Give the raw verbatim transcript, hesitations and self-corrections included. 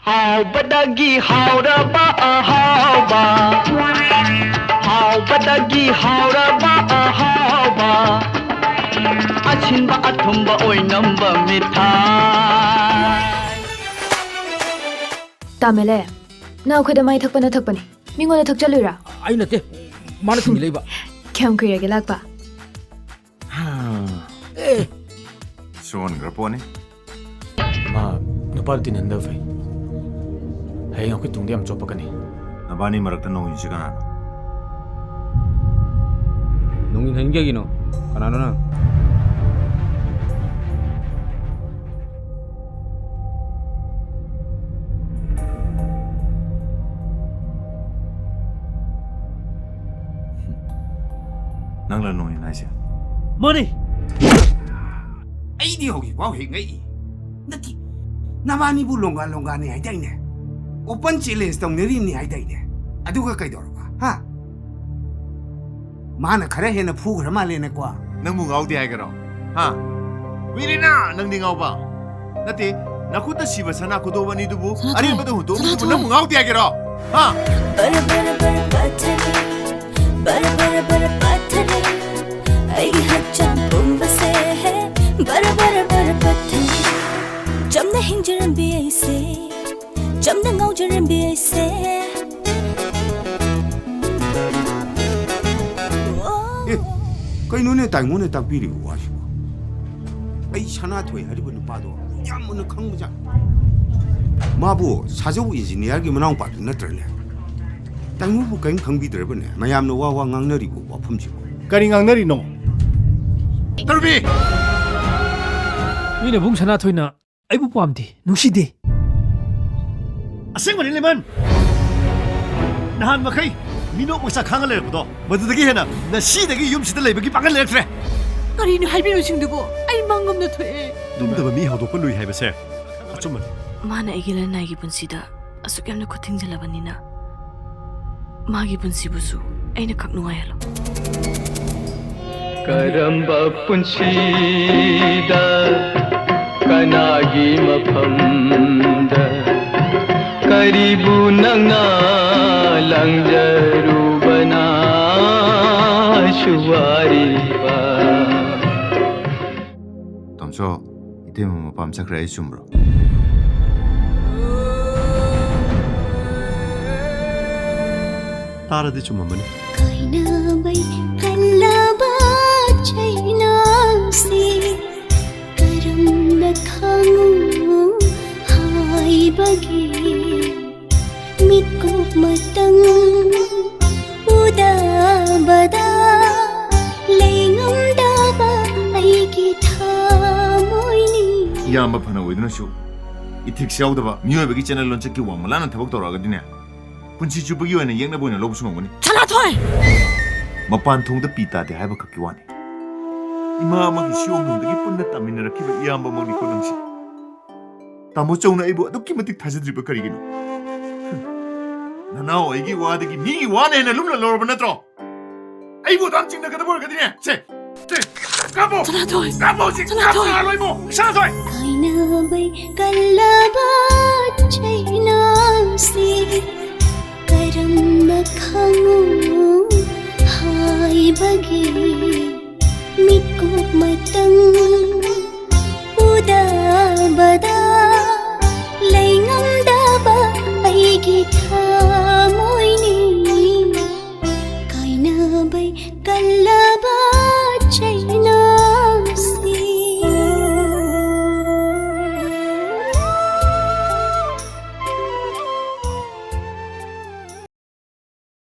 ꯍꯥꯎꯕꯗꯒꯤ ꯍꯥꯎꯔꯕ ꯑꯍꯥꯎꯕ, ꯍꯥꯎꯕꯗꯒꯤ ꯍꯥꯎꯔꯕ ꯑꯍꯥꯎꯕ, ꯑꯁꯤꯟꯕ ꯑꯊꯨꯝꯕ ꯑꯣꯏꯅꯝꯕ ꯃꯤꯊꯥꯏ꯫ ꯇꯥꯃꯦꯂꯦ, ꯅꯪ ꯑꯩꯈꯣꯏꯗ ꯃꯩ ꯊꯛꯄꯅ ꯊꯛꯄꯅꯤ, ꯃꯤꯉꯣꯟꯗ ꯊꯛꯆꯜꯂꯨꯏꯔꯥ? ꯑꯩ ꯅꯠꯇꯦ, ꯃꯥꯅ ꯊꯤꯡꯖꯤꯜꯂꯛꯏꯕ꯫ ꯀꯌꯥꯝ ꯀꯨꯏꯔꯒꯦ ꯂꯥꯛꯄ? ꯑꯦ꯫ ꯁꯣꯟꯈ꯭ꯔ ꯄꯣꯠꯅꯤ꯫ ꯃꯥ ꯅꯨꯄꯥꯗꯨ ꯇꯤꯟꯍꯟꯗꯕ ꯐꯩ꯫ ꯍꯌꯦꯡ ꯑꯩꯈꯣꯏ ꯇꯨꯡꯗ ꯌꯥꯝ ꯆꯣꯞꯄꯛꯀꯅꯤ꯫ ꯅꯕꯥꯅꯤ ꯃꯔꯛꯇ ꯅꯣꯡꯏꯟꯁꯤ ꯀꯅꯥꯅꯣ? ꯅꯣꯡꯏꯟ ꯍꯥꯏꯅꯤꯡ ꯀꯩꯒꯤꯅꯣ? ꯀꯅꯥꯅꯣ ꯅꯪ? ꯅꯪꯂ ꯅꯣꯡꯏꯟ ꯍꯥꯏꯁꯦ? ꯃꯥꯅꯦ꯫ ꯑꯩꯗꯤ ꯍꯧꯖꯤꯛꯐꯥꯎ ꯍꯦꯛ ꯉꯛꯏ꯫ ꯅꯠꯇꯦ, ꯅꯕꯥꯅꯤꯕꯨ ꯂꯣꯡꯒꯥ ꯂꯣꯡꯒꯥꯅꯤ ꯍꯥꯏꯗꯥꯏꯅꯦ? Open challenge ꯇꯧꯅꯔꯤꯕꯅꯤ ꯍꯥꯏꯗꯥꯏꯅꯦ? ꯑꯗꯨꯒ ꯀꯩꯗꯧꯔꯕ? ꯍꯥ? ꯃꯥꯅ ꯈꯔ ꯍꯦꯟꯅ ꯐꯨꯈ꯭ꯔ ꯃꯥꯜꯂꯦꯅꯦꯀꯣ? ꯅꯪꯕꯨ ꯉꯥꯎꯗꯦ ꯍꯥꯏꯒꯦꯔꯣ? ꯍꯥ? ꯀꯨꯏꯔꯦꯅ ꯅꯪꯗꯤ ꯉꯥꯎꯕ꯫ ꯅꯠꯇꯦ, ꯅꯈꯨꯠꯇ ꯁꯤꯕ ꯁꯅꯥ ꯈꯨꯗꯣꯞ ꯑꯅꯤꯗꯨꯕꯨ ꯁꯅꯥꯊꯣꯏ! ꯑꯔꯦꯝꯕꯗ ꯍꯨꯟꯗꯣꯛꯑꯝꯕꯗꯨꯕꯨ ꯁꯅꯥꯊꯣꯏ! ꯅꯪꯕꯨ ꯉꯥꯎꯗꯦ ꯍꯥꯏꯒꯦꯔꯣ? ꯍꯥ? बर बर बर पत्थर, बर बर बर पत्थर, ꯑꯩꯒꯤ ꯍꯛꯆꯥꯡ ꯄꯨꯝꯕꯁꯦ बर बर बर पत्थर, ꯆꯝꯅ ꯍꯤꯡꯖꯔꯝꯕꯤ ꯑꯩꯁꯦ, ꯆꯝꯅ ꯉꯥꯎꯖꯔꯝꯕꯤ ꯑꯩꯁꯦ꯫ ꯑꯦ, ꯀꯩꯅꯣꯅꯦ ꯇꯥꯏꯉꯣꯅ ꯇꯥꯛꯄꯤꯔꯤꯕ ꯋꯥꯁꯤꯕꯣ? ꯑꯩ ꯁꯅꯥꯊꯣꯏ ꯍꯥꯏꯔꯤꯕ ꯅꯨꯄꯥꯗꯣ ꯌꯥꯝ ꯃꯨꯟꯅ ꯈꯪꯕꯖꯥꯠꯅꯤ꯫ ꯃꯥꯕꯨ ꯁꯥꯖꯧ ꯏꯟꯖꯤꯅꯤꯌꯥꯔꯒꯤ ꯃꯅꯥꯎꯄꯥꯗꯨ ꯅꯠꯇ꯭ꯔꯅꯦ? ꯇꯥꯏꯉꯣꯕꯨ ꯀꯔꯤꯝ ꯈꯪꯕꯤꯗ꯭ꯔꯕꯅꯦ? ꯃꯌꯥꯝꯅ ꯋꯥ ꯋꯥ ꯉꯥꯡꯅꯔꯤꯕ ꯋꯥꯐꯝꯁꯤꯕꯨ꯫ ꯀꯔꯤ ꯉꯥꯡꯅꯔꯤꯅꯣ? ꯇꯔꯨꯕꯤ! ꯅꯣꯏ ꯅꯕꯨꯡ ꯁꯅꯥꯊꯣꯏꯅ ꯑꯩꯕꯨ ꯄꯥꯝꯗꯦ, ꯅꯨꯡꯁꯤꯗꯦ꯫ ꯑꯁꯦꯡꯕꯅꯤ, ꯂꯦꯃꯟ꯫ ꯅꯍꯥꯟ ꯃꯈꯩ ꯃꯤꯅꯣꯛ ꯃꯩꯁꯥ ꯈꯥꯡꯉ ꯂꯩꯔꯛꯄꯗꯣ, ꯃꯗꯨꯗꯒꯤ ꯍꯦꯟꯅ ꯉꯁꯤꯗꯒꯤ ꯌꯨꯝꯁꯤꯗ ꯂꯩꯕꯒꯤ ꯄꯥꯡꯒꯜ ꯂꯩꯔꯛꯇ꯭ꯔꯦ꯫ ꯀꯔꯤꯅꯣ ꯍꯥꯏꯕꯤꯔꯤꯕꯁꯤꯡꯗꯨꯕꯨ? ꯑꯩ ꯃꯪ ꯑꯃꯗ ꯊꯣꯛꯑꯦ꯫ ꯇꯨꯝꯗꯕ ꯃꯤ ꯍꯧꯗꯣꯛꯄ ꯂꯨꯏ ꯍꯥꯏꯕꯁꯦ ꯑꯆꯨꯝꯕꯅꯤ꯫ ꯃꯥꯅ ꯑꯩꯒꯤ ꯂꯅꯥꯏꯒꯤ ꯄꯨꯟꯁꯤꯗ ꯑꯁꯨꯛ ꯌꯥꯝꯅ ꯈꯨꯠ ꯊꯤꯡꯖꯤꯜꯂꯕꯅꯤꯅ, ꯃꯥꯒꯤ ꯄꯨꯟꯁꯤꯕꯨꯁꯨ ꯑꯩꯅ ꯈꯛ ꯅꯨꯡꯉꯥꯏꯍꯜꯂꯣ꯫ ꯀꯔꯝꯕ ꯄꯨꯟꯁꯤꯗ, ꯀꯅꯥꯒꯤ ꯃꯐꯝꯗ ꯑꯔꯤꯕꯨ ꯅꯪꯅ ꯂꯪꯖꯔꯨꯕꯅ ꯁꯨꯋꯥꯔꯤꯕ꯫ ꯇꯣꯝꯆꯧ, ꯏꯇꯩꯃ ꯃꯄꯥꯝ ꯆꯠꯈ꯭ꯔꯦ, ꯑꯩ ꯆꯨꯝꯕ꯭ꯔꯣ? ꯇꯥꯔꯗꯤ ꯆꯨꯝꯃꯝꯃꯅꯤ꯫ ꯀꯥꯏꯅꯕꯩ ꯀꯜꯂꯕ ꯆꯩꯅꯥꯁꯦ ꯀꯔꯝꯅ ꯈꯪꯉꯨ ꯍꯥꯏꯕꯒꯦ? ꯃꯤꯠꯀꯨꯞ ꯃꯇꯪ ꯎꯗꯕꯗ ꯂꯩꯉꯝꯗꯕ ꯑꯩꯒꯤ ꯊꯃꯣꯏꯅꯤ꯫ ꯏꯌꯥꯝꯕ ꯐꯅ ꯑꯣꯏꯗꯨꯅꯁꯨ ꯏꯊꯤꯛꯁ ꯌꯥꯎꯗꯕ ꯃꯤꯑꯣꯏꯕꯒꯤ ꯆꯠꯅ ꯂꯣꯟꯆꯠꯀꯤ ꯋꯥꯡꯃ ꯂꯥꯟꯅ ꯊꯕꯛ ꯇꯧꯔꯛꯑꯒꯗꯤꯅꯦ, ꯄꯨꯟꯁꯤ ꯆꯨꯞꯄꯒꯤ ꯑꯣꯏꯅ ꯌꯦꯛꯅꯕ ꯑꯣꯏꯅ ꯂꯧꯕꯁꯨ ꯉꯝꯒꯅꯤ꯫ ꯁꯅꯥꯊꯣꯏ! ꯃꯄꯥꯟ ꯊꯣꯡꯗ ꯄꯤ ꯇꯥꯗꯦ ꯍꯥꯏꯕ ꯈꯛꯀꯤ ꯋꯥꯅꯤ꯫ ꯏꯃꯥ ꯑꯃꯒꯤ ꯁꯤꯌꯣꯡꯅꯨꯡꯗꯒꯤ ꯄꯨꯟꯅ ꯇꯥꯃꯤꯟꯅꯔꯛꯈꯤꯕ ꯏꯌꯥꯝꯕ ꯑꯃꯅꯤꯀꯣ ꯅꯪꯁꯦ꯫ ꯇꯥꯃꯣ ꯆꯧꯅ ꯑꯩꯕꯨ ꯑꯗꯨꯛꯀꯤ ꯃꯇꯤꯛ ꯊꯥꯖꯗ꯭ꯔꯤꯕ ꯀꯔꯤꯒꯤꯅꯣ? ꯅꯅꯥꯎ ꯑꯩꯒꯤ ꯋꯥꯗꯒꯤ ꯃꯤꯒꯤ ꯋꯥꯅ ꯍꯦꯟꯅ ꯂꯨꯝꯅ ꯂꯧꯔꯕ ꯅꯠꯇ꯭ꯔꯣ? ꯑꯩꯕꯨ ꯑꯗꯨꯝ ꯆꯤꯡꯅꯒꯗꯕ ꯑꯣꯏꯔꯒꯗꯤꯅꯦ, ꯁꯦ, ꯁꯦ, ꯀꯥꯞꯄꯣ! ꯁꯅꯥꯊꯣꯏ! ꯀꯥꯞꯄꯣ ꯍꯧꯖꯤꯛ! ꯁꯅꯥꯊꯣꯏ! ꯀꯥꯞꯄ ꯂꯣꯏꯕꯣ! ꯁꯅꯥꯊꯣꯏ! ꯀꯥꯏꯅꯕꯩ ꯀꯜꯂꯕ ꯆꯩꯅꯥꯁꯤ